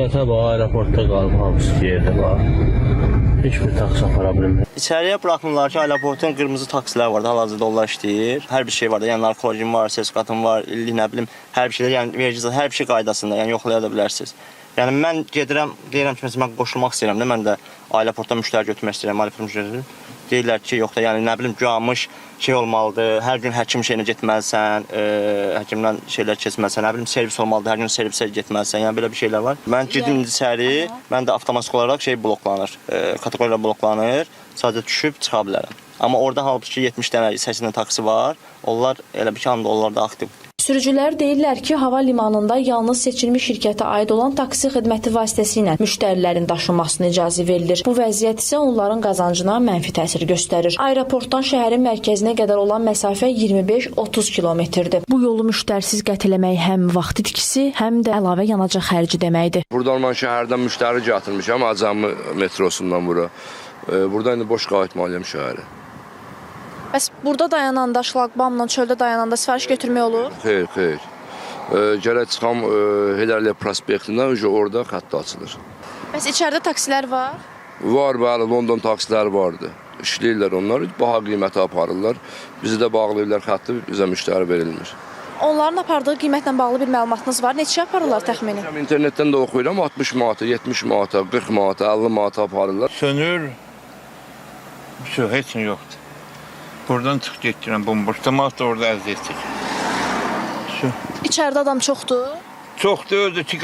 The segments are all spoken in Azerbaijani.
Vəziyyətə bax, aeroportda qalıb hamısı yerdə bax. Heç bir taksi apara bilmir. İçəriyə buraxmırlar ki, aeroportun qırmızı taksilər var da, hal-hazırda onlar işləyir. Hər bir şey var da, yəni narkologim var, sertifikatım var, illik nə bilim, hər bir şeydə, yəni vergi zat, hər bir şey qaydasında, yəni yoxlaya da bilərsiniz. Yəni mən gedirəm, deyirəm ki, məsələn mən qoşulmaq istəyirəm də, mən də aeroportdan müştəri götürmək istəyirəm, aeroportdan müştəri götürmək. Deyirlər ki, yox da, yəni nə bilim, güamış şey olmalıdır, hər gün həkim şeyinə getməlisən, həkimdən şeylər keçməlisən, nə bilim, servis olmalıdır, hər gün servisə getməlisən, yəni belə bir şeylər var. Mən girdim indi içəri, mən də avtomatik olaraq şey bloklanır, kateqoriya bloklanır, sadəcə düşüb çıxa bilərəm. Amma orada halbuki 70 dənə, 80 dənə taksi var. Onlar elə bir ki, hamı da onlar da aktiv. Sürücülər deyirlər ki, hava limanında yalnız seçilmiş şirkətə aid olan taksi xidməti vasitəsilə müştərilərin daşınmasına icazə verilir. Bu vəziyyət isə onların qazancına mənfi təsir göstərir. Aeroportdan şəhərin mərkəzinə qədər olan məsafə 25-30 kilometrdir. Bu yolu müştərisiz qət eləmək həm vaxt itkisi, həm də əlavə yanacaq xərci deməkdir. Buradan mən şəhərdən müştəri gətirmişəm Acəmi metrosundan bura. Buradan indi boş qayıtmalıyam şəhərə. Bəs burada dayananda, şlaqbaumla çöldə dayananda sifariş götürmək olur? Xeyr, xeyr. Gərək çıxam Heydər Əliyev prospektindən, orada xətt açılır. Bəs içəridə taksilər var? Var, bəli, London taksiləri vardı. İşləyirlər onlar, baha qiymətə aparırlar. Bizi də bağlayırlar xətti, bizə müştəri verilmir. Onların apardığı qiymətlə bağlı bir məlumatınız var? Neçəyə aparırlar təxmini? İnternetdən də oxuyuram, 60 manata, 70 manata, 40 manata, 50 manata aparırlar. Sönür. Bir şey, heç nə yoxdur. Buradan çıx getdirəm bomboş. Camaat da orada əziyyət çəkir. Şu. İçəridə adam çoxdur. Çoxdur, özü ki,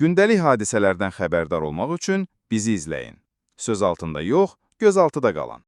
Gündəlik hadisələrdən xəbərdar olmaq üçün bizi izləyin. Söz altında yox, göz altıda qalan.